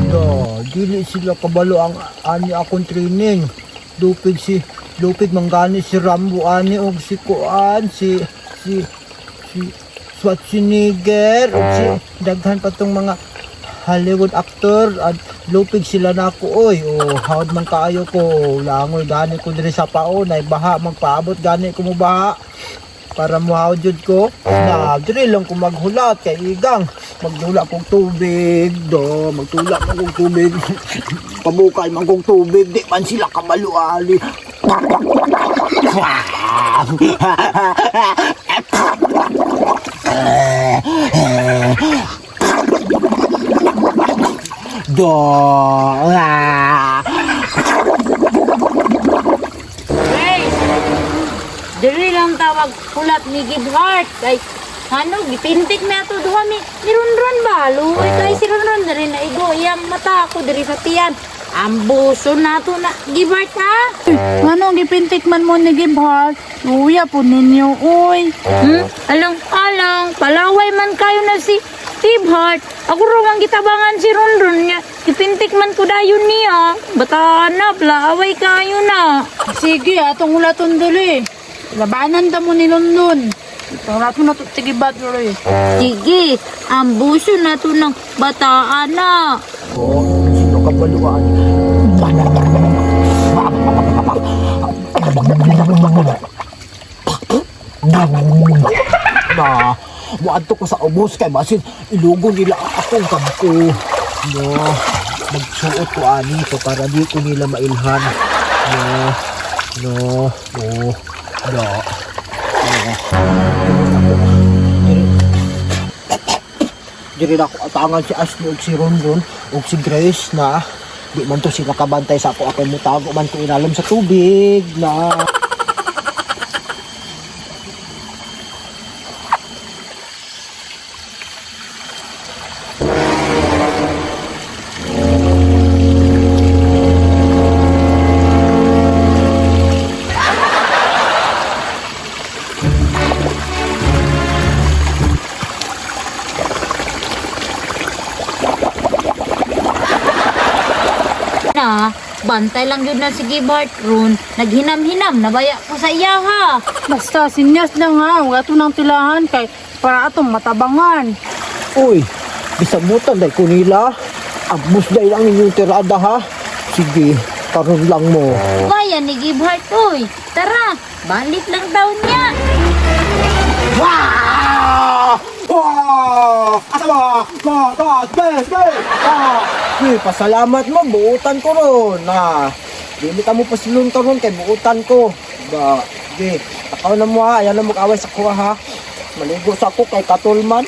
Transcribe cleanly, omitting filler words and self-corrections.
Do, dili sila kabalo ang ani akong training. Lupig si lupig manggani si Rambo ani og si Kuan si si si Schwarzenegger og si daghan pa tong mga Hollywood actor at lupig sila nako oy. O hawd man kaayo ko, langoy gani ko diri sa paon ay baha, magpaabot gani ko mo baha para muhawd jud ko na diri lang ko maghulat kay igang magdula kog tubig do, magtula man kog tubig, pabukay man kog tubig, di man sila kabalo ali. Do ah. Hey! Diri lang tawag kulat ni Gibhart. Kay, ano, gipintik na ato duha mi. Ni Ronron ba? Luoy kay si Ronron diri na igo iyang mata ako diri sa tiyan. Ambuso na to na Gibhart ha. Nganong gipintik man mo ni Gibhart? Uya po ninyo, uy. Hmm? Alang alang palaway man kayo na si Gibhart. Ako raw ang gitabangan si Ronron niya. Gipintik man ko dayon niya. Bata na, plaaway kayo na. Sige, atong ulaton dali. Labanan ta mo ni London. Ulaton na to si Gibhart, dali. Sige, ambuso na to ng bataan na. Oh, sino kabaluan? Na, muadto ko sa ubos kay basin ilugo nila akong kampo. No, magsuot ko ani to para di ko nila mailhan. No, no, oh, no, no. Diri, diri na ako atangan si Ashley ug si Ronron ug si Grace na di man to sila kabantay sa ako, ako mutago man ko inalom sa tubig na. Na, bantay lang yun na si Gibart ron. Naghinam-hinam, nabaya ko sa iya ha. Basta, sinyas lang ha. Huwag ato nang tilahan kay para atong matabangan. Uy, bisabutan dahil ko nila. Abos dahil ang inyong tirada ha. Sige, karon lang mo. Baya ni Gibart, oy. Tara, balik lang daw niya. Wah! Wah! Asa ba? Ba, ba, be, be! Ah! Uy, pasalamat mo, buutan ko ron. Na, dili ka mo pasilong karon kay buutan ko. Ba, sige, takaw na mo ha, ayaw na mag-away sa kuha ha. Maligo sa ako kay Katulman.